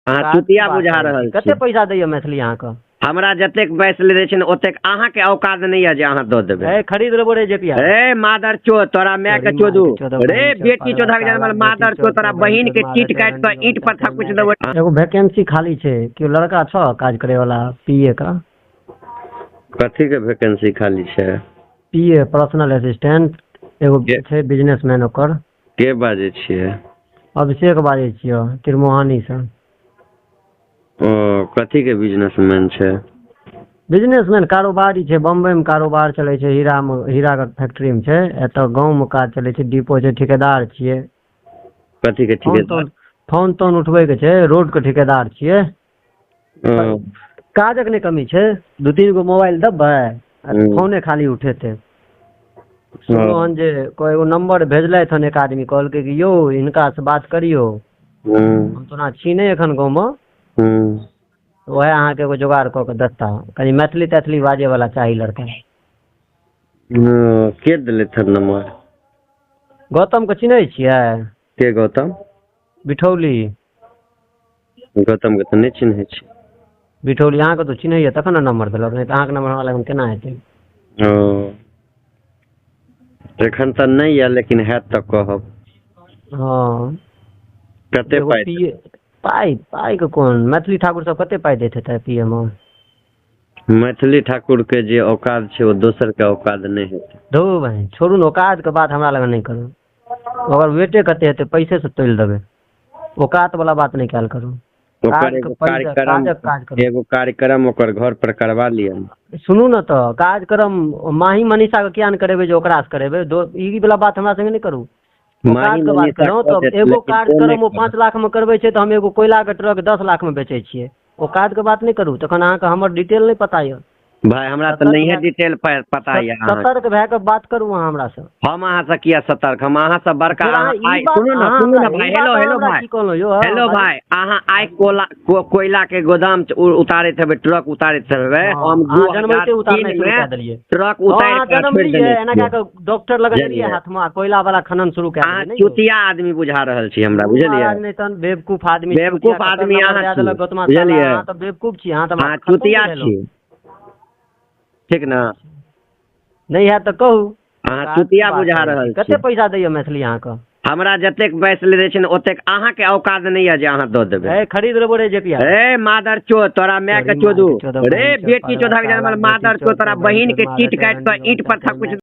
अहाँ चुतिया बुझा रहल कते छी। पैसा दैया मैथिली अहाँके? हमरा जतेक पैस ले छै ने ओतेक अहाँके औकात नहि यऽ जे अहाँ दऽ देबै। ए खरीद लेबो रे जेपिया। ए मादर चो तोरा माय के चोदू रे, बेटी चोदक जनमल मादर चो, तोरा बहिन के चीट काटि कऽ ईंट पर थकुच देबो। एगो वैकेंसी खाली छै, केओ लड़का छौ काज करे वाला पीए का? कथी के वैकेंसी खाली छै? पीए, पर्सनल असिस्टेंट एगो छै बिजनेसमैन ओकर। के बाजै छियै? अभिषेक बाजै छियौ, त्रिमोहानी से। ओ कथी के बिजनेसमैन छै? बिजनेसमैन कारोबारी छै, बम्बई में कारोबार चलै छै, हीरा में, हीरा के फैक्ट्री में छै, एतऽ गाँव में काज चलै छै, डिपो छै, ठेकेदार छियै। कथी के ठेकेदार? फोन तोन उठबै के छै, रोड के ठेकेदार छियै। काजक नहि कमी छै, 2-3 गो मोबाइल देबै आ फोने खाली उठेतै। सुनलहुँ हन जे कोइ एगो नंबर भेजलथि हन एक आदमी, कहलकै कि यौ हिनका से बात करियौ, हम तऽ ओना छी नहि एखन गाँवमे, वएह अहाँके एगो जोगाड़ कऽ के देता। कनि मैथिली तैथिली बाजैवला चाही लड़का। के देलथि हन नंबर? गौतमके चिन्है छियै? के गौतम? बिठौली। गौतमके तऽ नहि चिन्है छी। बिठौली अहाँके तऽ चिन्हैया तखन ने नंबर देलक, नहि तऽ अहाँके नंबर हमरा लग केना हेतै? ओ एखन तऽ नहि यऽ, लेकिन हैत तऽ कहब। हँ कते पाइ? पाइ पाइके कोन, मैथिली ठाकुर सब कते पाइ दैत हेतै पीए मे? मैथिली ठाकुर के जे औकात छै ओ दोसर के औकात नहि हेतै। धौ भाइ छोड़ू ने, औकात के बात हमरा लग नहि करू, ओकर वेटे कते हेतै पैसे से तोलि देबै, औकात वाला बात नहि कयल करू। ओकर एगो कार्यक्रम, एगो कार्यक्रम ओकर घर पर करवा लिअ। सुनू ने तऽ कार्यक्रम माही मनीषा के किया नहि करेबै जे ओकरा से करेबै? ई वाला बात हमरा संगे नहि करू। माही औकात के बात मनीषा केलहुँ कऽ तऽ देत, एगो लेकिन ओ नहि कार्यक्रम ओ करत। 5 लाख मे करबै छै तऽ हम एगो कोयला के ट्रक 10 लाख मे बेचै छियै। औकात के बात नहि करू, तखन अहाँके हमर डिटेल नहि पता यऽ। भाय हमरा तऽ सतर्क नहिये भए डिटेल पता यऽ अहाँके। सतर्क भए कऽ बात करू अहाँ हमरा से। हम अहाँसँ किया सतर्क? हम अहाँसँ बड़का। फेर अहाँ अहाँ ई आइ बात सुनू ने, अहाँ सुनू ने हमरा भाय, ई बात हेलो अहाँ हेलो हमरा भाय, की कहलहुँ यौ? हेलो भाय, अहाँ आइ कोयला के गोदाम उतारैत हेबै, ट्रक उतारैत हेबै। हम अहाँ जनमैते 2003 उतारनाइ शुरू मे कए देलियै। ट्रक उतारि अहाँ कऽ छोड़ि जनमलियै देने एना छियै। कए कऽ डॉक्टर लग गेलियै बुझलियै? हाथमे आ कोयला वाला खनन शुरू कए अहाँ देलियै नहि यौ? चुतिया आदमी बुझा रहल छी हमरा, बुझलियै? महाराज नहि तहन बेवकूफ आदमी, बेवकूफ चुतिया ककर आदमी नंबर अहाँ दए छी, देलक गौतमा साला, बुझलियै? अहाँ तऽ बेवकूफ छी, अहाँ तऽ हमरा अहाँ खतम चुतिया बुझेलहुँ। छी, ठीक ने? नहि हैत तऽ कहू। अहाँ चुतिया बुझा रहल छी। कते पैसा दैया मैथिली अहाँके? हमरा जतेक पैस ले छै ने ओतेक अहाँके औकात नहि यऽ जे अहाँ दऽ देबै। ए खरीद लेबो रे जेपिया। ए मादर चो तोरा माय के चोदू रे, बेटी चोदक जनमल मादर चो, तोरा बहिन के चीट काटि कऽ ईंट पर थकुच।